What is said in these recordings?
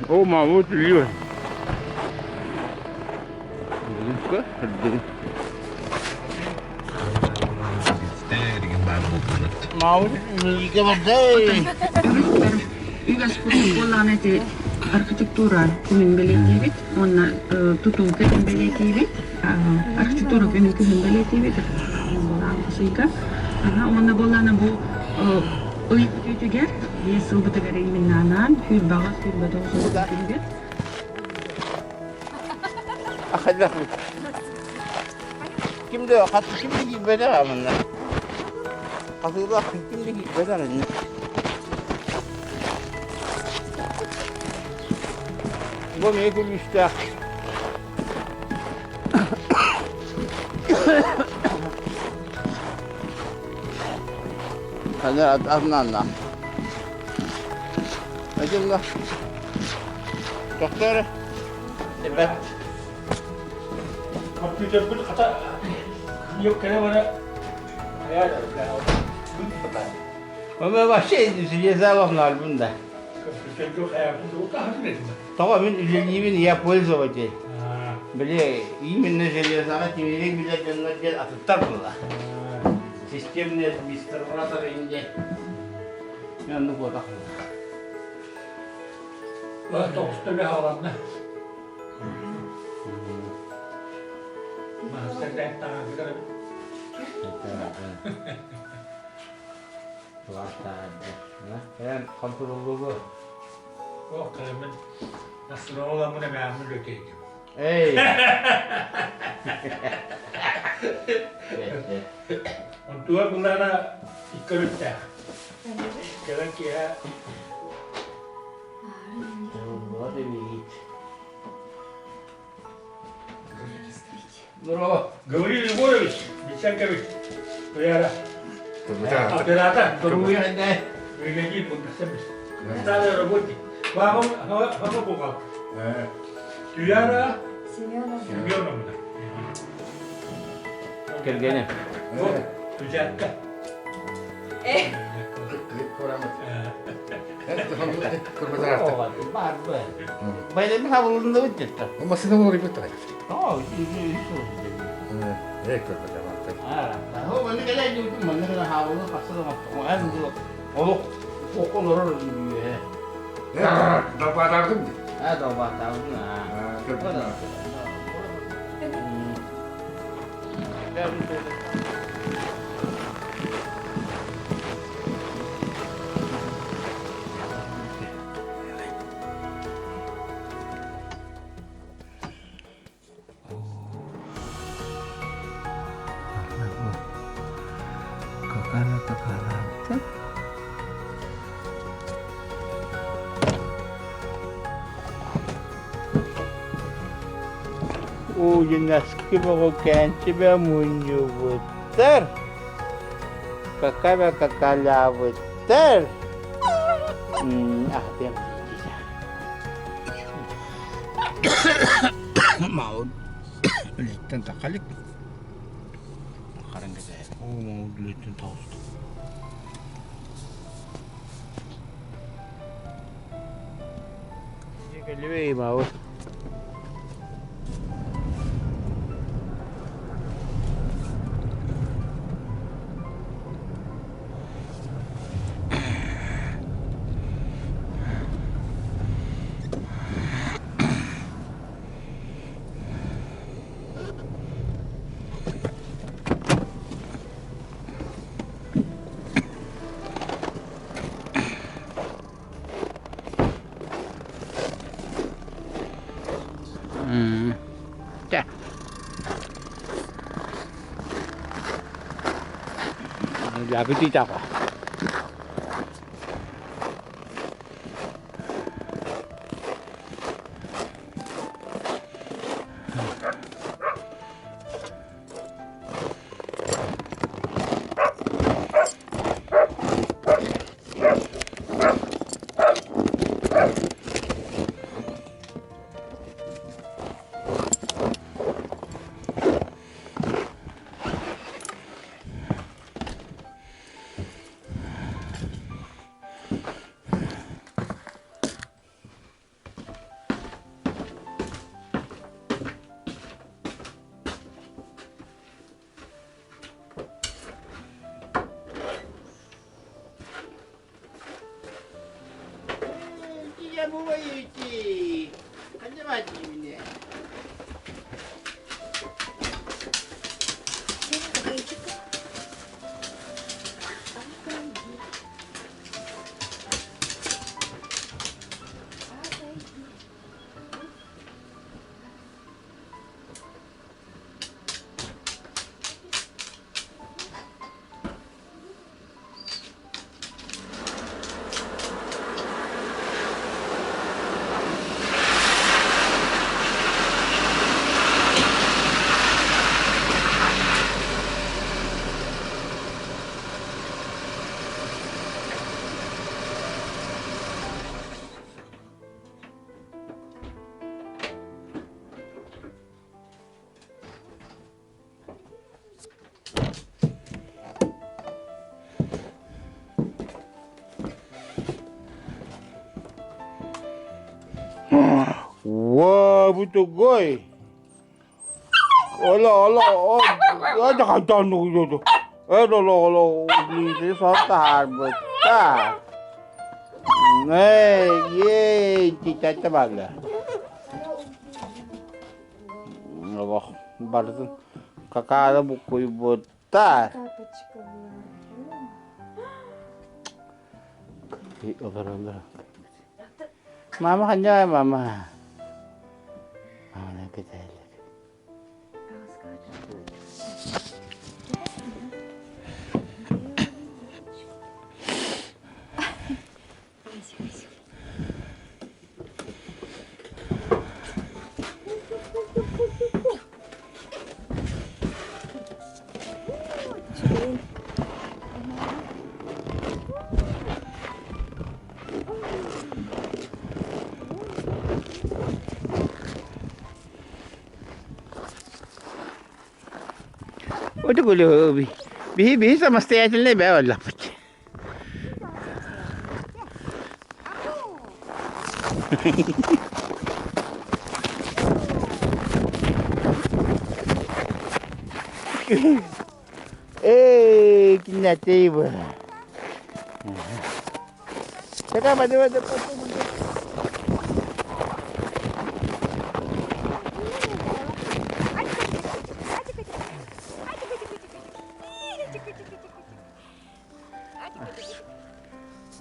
О, мамут үлүөр. Мамут Үгэс курдук буоллаҕына ити архитектура күнүн бэлиэтиибит уонна тутуу күнүн бэлиэтиибит, архитектура күнүн күнүн бэлиэтиибит сыйга. Уонна буоллаҕына бу ый бүтүүтүгэр биэс сылбытыгар именно сүүрбэҕэ 29 күнүгэр Ахайдах Ким да хат ким да киирбэтэх аманна. Хатыылаах ким да киирбэтэх иннэ. Бу эмиэ күлүүстээх. Аны атнаанна. Ajilla. Тохтор. Эбэт. Компьютербун хата yok кэлэ бара Мама вообще железалов да. Тоҕо мин үлэлиибин я пользователь. Били именно железаҕа тимири билэр дьоннор диэн атыттар буолла. Системный администратор инде. Мен оннук буотах. Тоҕуста үлэ хааланна. Маастардаах таҥаһыгар Эн хонтуруллугу. Ох, кэлэммин настроламмын эмээхмин үлэтейдим. Эй! Онтуга буллаана икки өрүттээх. Кэлэн киэһэ Вот и видит. Здорово. Гаврил Егорович, Беченкович, Туяра. Оператор. Бригадир Бондарсемис. Старый работник. Бабам, баба бухгалтер. Туяра Семеновна. Кэргэнэ. Вот, Тузятка. Байрам хабылынды бит Массыына уларыйбыт тай. Оо, Э, көрбөтө бартай. Аа, манна кэлэ дьүгүтүн манна кэлэ хаабылы хасса да оҥостон олох олорор үөһэ. Далбаатаабытым дии. Аа, далбаатаабытын аа. Көрбөтө. Уулунаскы бөҕөкээнчибэ мунньубуттар, какара какалаабыттар. Аһатыам Маун үлэттэн тахалик. Харан кэтэ. Оо, маун үлэттэн таҕыста. Кэллибей маун. Чэ. Лапытитаҕа. Я бываю Поднимайте меня. Wow, бу тугуй? Ола, ола, о, хайдан Эр оло, билиитин сол таһаарбыттар. Эй, ей, титэтэ барда. Олох барытын какаада буккуйбуттар. Олор, олор. Мама ханньаа, мама. Маманы кэтээллэр. Биһи биһи самостоятельный бээ буоллахпыт. Эй, киннэтей бу. Така, бады, бады,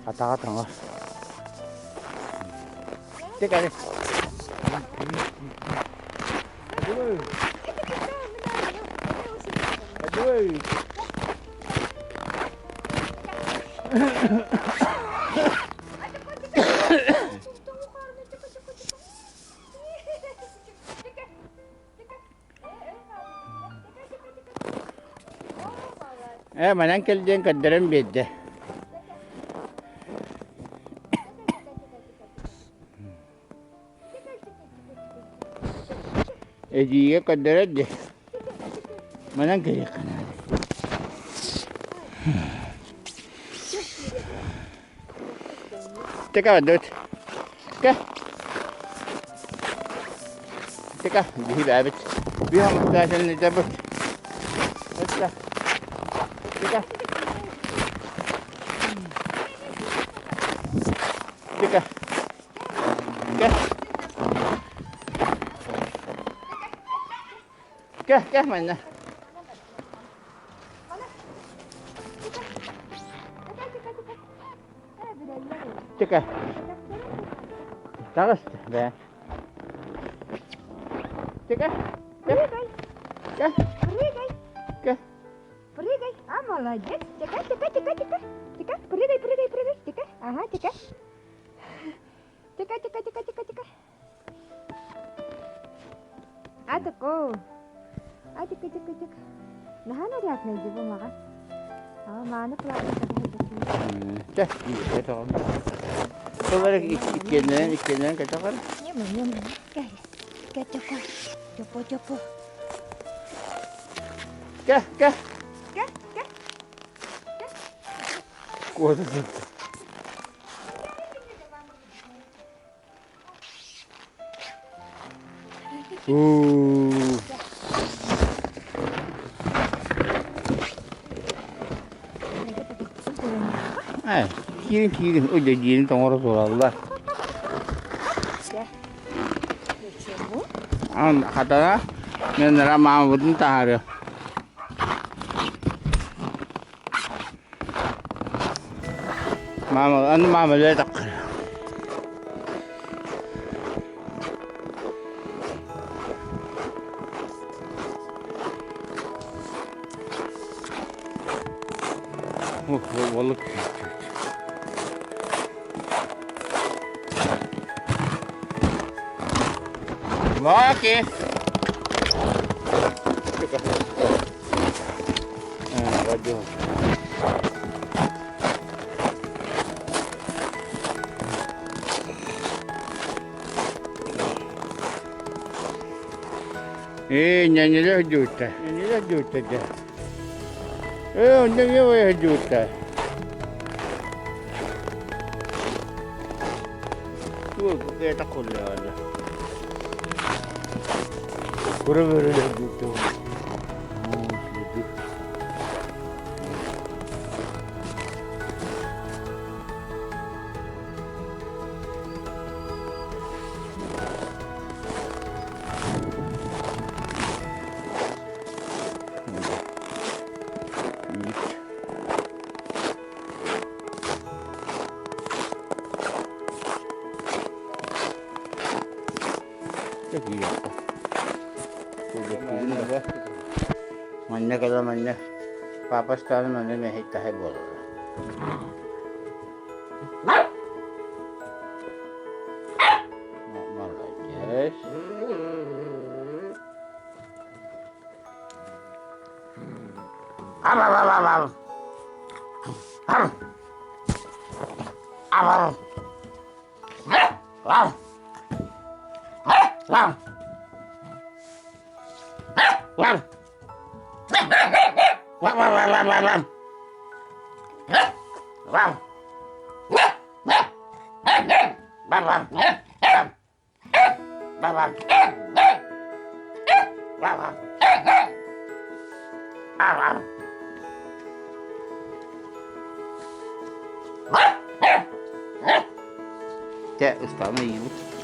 Атаҕа тоҥор. Тик али. Ээ, манан кэл диэн көрдөрөн биэрдэ. Эдьиийгэ көрдөрөр дии. Манан кэлиэххэ наада. Тека дут. Кэ. Тека биһи бэбит. Биһи хамыстаательный бут. Тека. Тека. Кэ. Кэ, кэ манна. Тека. Таҕыс бээ. Тека. Прыгай. Кэ. Прыгай. Кэ. Прыгай. А, молодец. Тека, тека, тека, тека. Тека, прыгай, прыгай, прыгай. Тека. Ага, тека. Тека, тека, тека, тека, тека. А тако. А тека, тека, тека. Наһаа нарядный дии бу маҕас. А мааны платье Чэ, кэтэ Солар иккиэннэрин иккиэннэрин кэтэҕэр. Нема, нема. Кэ, тёпо. Тёпо, тёпо. Кэ, кэ. Кэ, кэ. Куота сытта. Уу. Ээ, киирин киирин, ой дьиэни тоҥоро тураллар. Почему? Хатана мен маамабытын таһаарыа. Маама, аны маама үлэ таххар. Balık. Лаки! Радио. Ээ, ньэньэлэ дьуутта. Ньэньэлэ дьуутта дьэ. Ээ, онно эмиэ дьуутта. Это куллаада. Кура бөрөлөр дьуутта. Манна кэлэ манна папа стааны манна мэһэй-таһай буолаллар. Молодец. Чэ, ыстааны ыйыбыт.